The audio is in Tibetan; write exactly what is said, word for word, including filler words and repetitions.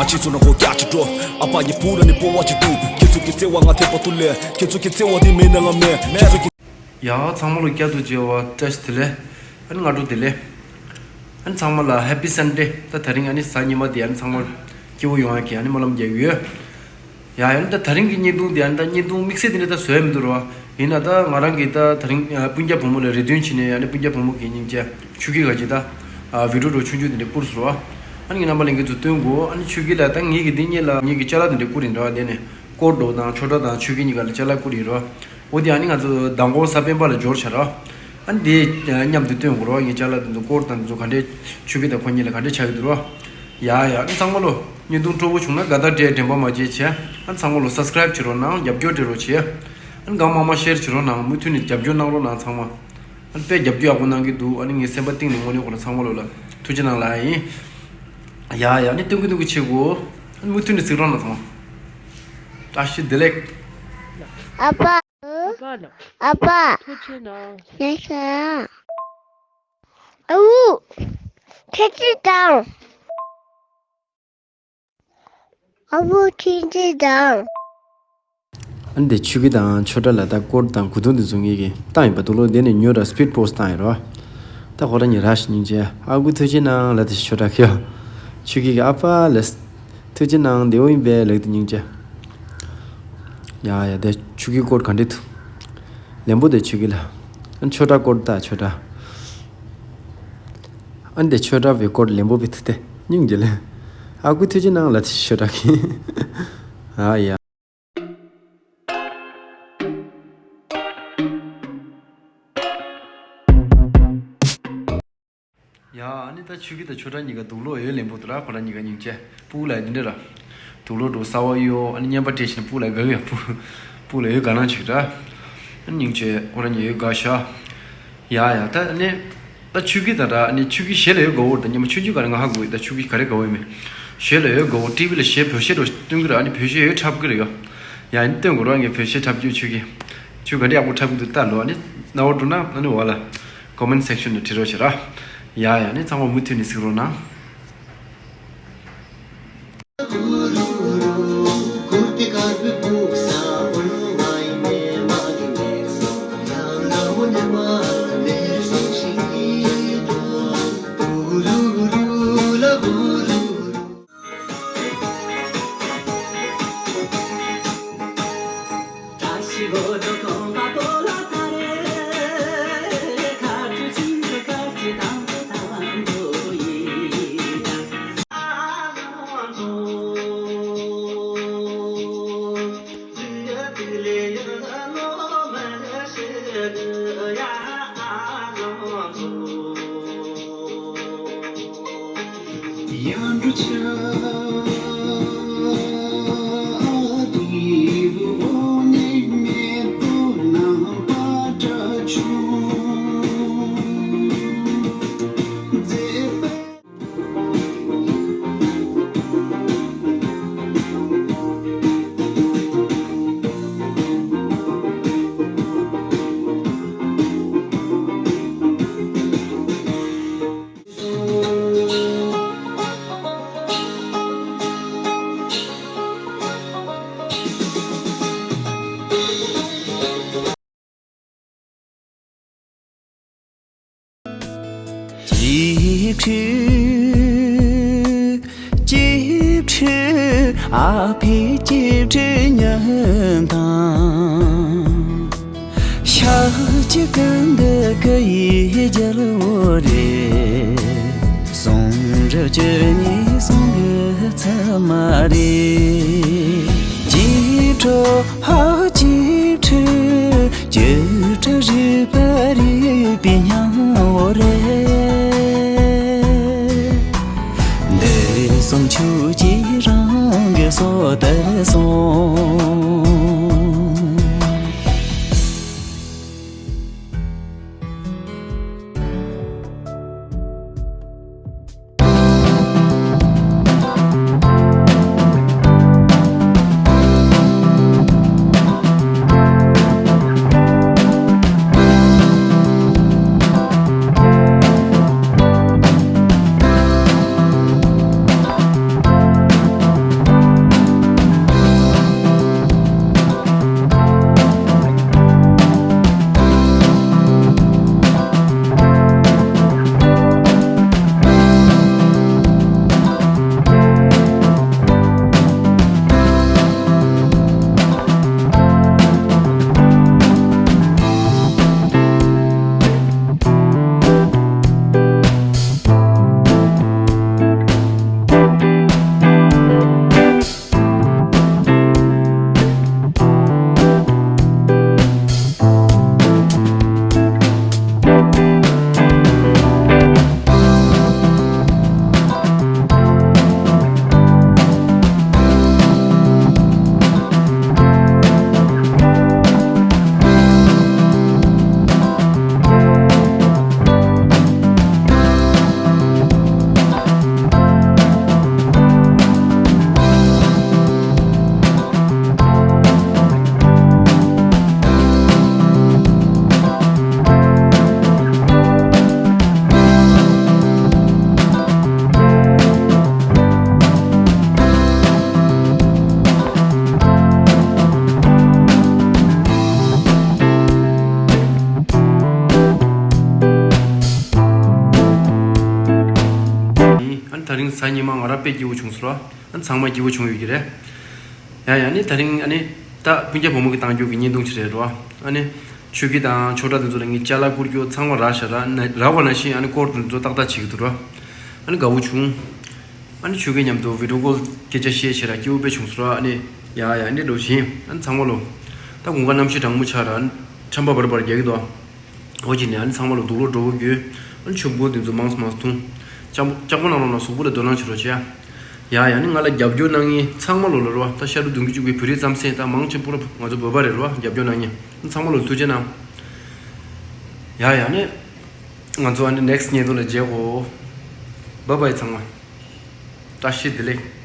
ཨ་ཅེ་ཚོ་ནང་ཁོ་སྐྱག་ཅིག་འགྲོ། ཨ་ཕ་ཡི་བུ་ར་ནི་སྤོ་བ་ཅིག་འདུག་ཁྱེད་ཚོ་གི་བརྩེ་བ་ང་ཐེབས་པ་ཐུ་ལེ། ཁྱེད་ཚོ་གི་བརྩེ་བ་དེ་མེད་ན་ང་མེད། ཁྱེད་ཚོ་གི། ཡ་ཚང་མ་ལོ་བསྐྱར་དུ་མཇལ་བ་བཀྲ་ཤིས་བདེ་ལེགས། ཨ་ནི་སྔ་དྲོ་བདེ་ལེགས། ཨ་ནི་ཚང་མ་ལ་Happy Sunday། ད་དེ་རིང་ཨ་ནི་གཟའ་ཉི་མ་དེ་ཨ་ནི་ཚང་མ་སྐྱིད་པོ་ཡོང་ཡ་གི་ཨ་ནི་སྨོན་ལམ་རྒྱག་གི་ཡོད། ཡ་ཡ་ནི་ད་དེ་རིང་གི་བརྙན་ཐུང་དེ་ཨ་ནི་ད་བརྙན་ཐུང་དམིགས་བསལ་དེ་འདྲ་ད་བཟོས་མི་འདུག་རོ། ཡིན་ན་ད་ང་རང་གིས་ད་དེ་རིང་ཨ་སྤུན་ཀྱག་བུ་མོ་ལ་རེ་འདུན་བྱས་ནས་ཨ་ནི་སྤུན་ཀྱག་བུ་མོ་གི་སྙིང་རྗེ་ཆོས་སྐྱིད་ག་ཅིག་ད་ཨ་བི་ཌིའོ་འདྲ་ཆུང་ཆུང་དེ་འདྲ་བསྐུར་སོང་རོ། ཨ་ནི་ངའི་རྣམ་པ་ལྷན་རྒྱས་ཚོ་སྟོན་དགོས། ཨ་ནི་ཆོས་སྐྱིད་ལ་ད་ངེད་ཀྱི་འདི་གཉིས་ལ་ངེད་ཀྱི་ཅ་ལག་དེ་འདྲ་བསྐུར་ཡིན་རོ། དེ་ནས་སྐོར་འགྲོ་དང་ཆོས་གྲྭ་དང་ཆོས་སྐྱིད་གཉིས་ཀ་ལ་ཅ་ལག་བསྐུར་ཡིན་རོ། འོ་དེ་ཨ་ནི་ང་ཚོ་མདང་དགོང་གཟའ་སྤེན་པ་ལ་འབྱོར་བྱ་རོ། ཨ་ནི་དེ་མཉམ་དུ་སྟོན་དགོས་རོ། ངའི་ཅ་ལག་དེ་ཚོ་སྐོར་དང་དེ་ཚོ་ག་འདྲས་ཆོས་སྐྱིད་དང་ཁོ་གཉིས་ལ་ག་འདྲས་ཆགས་ཀྱི་འདུག་རོ། ཡ་ཡ་ཨ་ནི་ཚང་མ་ལོ། བརྙན་ཐུང་སྤྲོ་པོ་བྱུང་ན་དགའ་རྟགས་སྤྲད། དྲན་པ་མ་བརྗེད་བྱས། ཨ་ཚང་མ་ལོ་སབ་སི་ཀ་རའིབ་བྱེད་རོགས་གནང་། རྒྱབ་སྐྱོར་སྤྲད་རོགས་བྱེད། ཨ་ནི་གང་མང་མང་ཤེར་བྱེད་རོགས་གནང་། མུ་མཐུད་ནས་རྒྱབ་སྐྱོར་གནང་རོགས་གནང་ཚང་མ། ཨ་ནི་དཔེ་རྒྱབ་སྐྱོར་ཡག་པོ་གནང་གི་འདུག་ཨ་ནི་ངའི་སེམས་པ་གཏིང་ནས་དངོས་གནས་ཁོ་རང་ཚང་མ་ལོ་ལ་ཐུགས་རྗེ་གནང་ལབ་ཡ་ཡིན། ཡ་ཡ་ཨ་ནི་སྟོན་གི་སྟོན་གི་བྱེད་དགོས། ཨ་ནི་མུ་མཐུད་ནས་གཟིགས་རོགས་གནང་ཚང་མ། བཀྲ་ཤིས་བདེ་ལེགས། ཨ་ཕ། ཨ་ཕ་ལགས། ཨ་ཕ། ཐུགས་རྗེ་གནང་། ཡ་ཤ། ཨ་ཨུ། ཐུགས་རྗེ་གནང་། ཨ་བུ་ཁྱེད་ཀྱིས་དང་། ཨ་ནི་དེ་ཆོས་སྐྱིད་དང་ཆོས་གྲྭ་ལ་ད་སྐོར་དང་གོས་ཐུང་དེ་ཚོ་ངེད་ཀྱིས་བཏང་ཡིན་པ་འདུག་ལོ། དེ་ནས་ཉོ་ར་སི་པིཌ་པོ་སི་ཊི་བཏང་ཡིན་རོ། ད་ཁོ་རང་གཉིས་ར་ཤི་སྙིང་རྗེ། ཨ་ཁུ་ཐུགས་རྗེ་གནང་ལབ་དེ་ཆོས་གྲྭ་ཁྱོད། ཆོས་སྐྱིད་ཀྱིས་ཨ་ཕ་ལབ། ཐུགས་རྗེ་གནང་། བདེ་པོ་ཡིན་པས་ལབ་དེ་སྙིང་རྗེ། ཡ་ཡ་དེ་ཆོས་སྐྱིད་སྐོར་ག་འདྲས་འདུག་ལེན་པོ་དེ་ཆོས་སྐྱིད་ལ། ཨ་ནི་ཆོས་གྲྭ་སྐོར་ད་ཆོས་གྲྭ། ཨ་ནི་དེ་ཆོས་གྲྭ་བའི་སྐོར་ལེན་པོ་བི་ཐུ་དེ་སྙིང་རྗེ་ལེ། ཨ་ཁུ་ཐུགས་རྗེ་གནང་ལབ་དེ་ཆོས་གྲྭ་ཁྱོད། ཨ་ཡ། ཡ་ཨ་ནི་ད་ཆོས་སྐྱིད་དང་ཆོས་གྲྭ་གཉིས་ཀ་འདུག་ལོ། འོས་ལེན་པོ་དུ་ར། ཁོ་ར་གཉིས་ཀ་སྙིང་རྗེ། སྤུ་གུ་ལ་འདི་འདྲ་ར། འདུག་ལོ་འགྲོ་གསར་པ་གཡོ། ཨ་ནི་བརྙན་པར་སྤྲད་བྱས་ནས་སྤུ་གུ་ལ་དགའ་གི་ཡ། སྤུ་སྤུ་གུ་ལ་འོས་དགའ་སྣང་བྱེད་ཀྱི་ར། ཨ་ནི་སྙིང་རྗེ་ཁོ་ར་གཉིས་འོས་དགའ་ཤག་ཡ་ཡ་ད་ཨ་ནི། ད་ཆོས་སྐྱིད་ད་ར་ཨ་ནི་ཆོས་སྐྱིད་གཞས་ལ་འོས་དགའ་བོ་ད་ཉི་མ་ཆུང་ཆུང་ག་རེ་ང་ཧ་གོ་ཡི། ད་ཆོས་སྐྱིད་ག་རེ་དགའ་བོ་ཡིན་མིན། གཞས་ལ་འོས་དགའ་བོ། ཊི་ཝི་ལ་གཞས་བོད་གཞས་འགྲོ་སྟོན་གི་ར། ཨ་ནི་བོད་གཞས་འོས་འཁྲབ་གི་ར་ཡ། ཡ་ཨ་ནི་སྟོན་དགོས་ར། ངས་བོད་གཞས་འཁྲབ་རྒྱུ། ཆོས་སྐྱིད་ཆོས་ག་འདྲ་ཡག་པོ་འཁྲབ་གི་འདུག་ལྟ་ལོ། ཨ་ནི་རྣ་བ་འགྲོ་ན་ཨ་ནི་འོ་ལ་ཀོ་མེན་ཊི་སེག་ཤན་ནང་བྲིས་རོགས་བྱེད་ར། ཡ་ཡ་ཨ་ནི་ཚང་མ་མུ་མཐུད་ནས་གཟིགས་རོགས་གནང་། གཅིག་ཁྲི་གཅིག་ཁྲི་ཨ་ཕའི་གཅིག་ཁྲི་ཉོན་དང་། ཤ་གཅིག་གི་འདི་གི་ཡི་རྒྱལ་བོ་རེད། གསུང་རབ་བཅུ་གཉིས་གསུང་གི་ཚད་མ་རེད། གཅིག་ཁྲི་ཧ་གཅིག་ཁྲི་གཅིག་ཁྲི་རིག་པ་རིག་པའི་སྙིང་བོ་རེད། འདི་གསུང་ཆོས་ཀྱི་རང་གི་སོ་ལྟར་སོང་། གཟའ་ཉི་མ་ང་རང་དཔེ་སྐྱིད་པོ་བྱུང་སོང་ར། ཨ་ནི་ཚང་མ་སྐྱིད་པོ་བྱུང་ཡོད་ཀྱི་རེད། ཡ་ཡ་ནི་ད་རིང་ཨ་ནི་ད་སྤུན་ཀྱག་བུ་མོ་གི་བཏང་རྒྱུ་གི་བརྙན་ཐུང་ཅིག་རེད་ར། ཨ་ནི་ཆོས་སྐྱིད་དང་ཆོས་གྲགས་དེ་ཚོ་ལ་ངས་ཅ་ལག་བསྐུར་རྒྱུ་ཚང་མ་རག་ཤག་ར། ན་རག་པ་ནང་བཞིན་ཨ་ནི་སྐོར་དེ་ཚོ་ཏག་ཏག་བྱེད་ཀྱི་འདུག་ར། ཨ་ནི་དགའ་བོ་བྱུང་། ཨ་ནི་ཆོས་སྐྱིད་མཉམ་དུ་བི་ཌིའོ་ཀོལ་སྐད་ཆ་བཤད་བྱས་ར་སྐྱིད་པོ་དཔེ་བྱུང་སོང་ར། ཨ་ནི་ཡ་ཡ་འདི་འགྲོ་བཞིན་ཨ་ནི་ཚང་མ་ལོ། ད་དགུན་ཁ་གནམ་གཤིས་གྲང་མོ་ཆགས་ར། ཨ་ནི་ཆམ་པ་འབར་འབར་རྒྱག་གི་འདུག་འོ་ཅི་ནས་ཨ་ནི་ཚང་མ་ལ་དུག་ལོག་འགྲོ་བོ་དགོས། ཨ་ནི་ཆུ་བུར་དེ་ཚོ་མང་ཙམ་མང་ཙམ་འཐུང་། ལྕགས་པོ་ལྕགས་པོ་ནང་ལོགས་ན་གཟུགས་པོ་ལ་དོ་སྣང་བྱེད་རོགས་བྱེད་ཡ། ཡ་ཡ་ནི་ང་ལ་རྒྱབ་སྐྱོར་གནང་མཁན་ཚང་མ་ལོ་ལ་རོ། ད་ཤ་རུ་བདུན་གྱི་བཅུ་པའི་བོད་རིགས་རྩམ་ཟན་ད་མང་ཆེ་པོ་ལ་ང་ཚོ་བོད་པ་རེད་རོ། རྒྱབ་སྐྱོར་གནང་མཁན་ཚང་མ་ལོ་ཐུགས་རྗེ་གནང་། ཡ་ཡ་ནི་ང་ཚོ་ཨ་ནི་ནེག་སི་ཊི་བརྙན་ཐུང་ལ་མཇལ་གོ། བཱའི་བཱའི་ཚང་མ། བཀྲ་ཤིས་བདེ་ལེགས།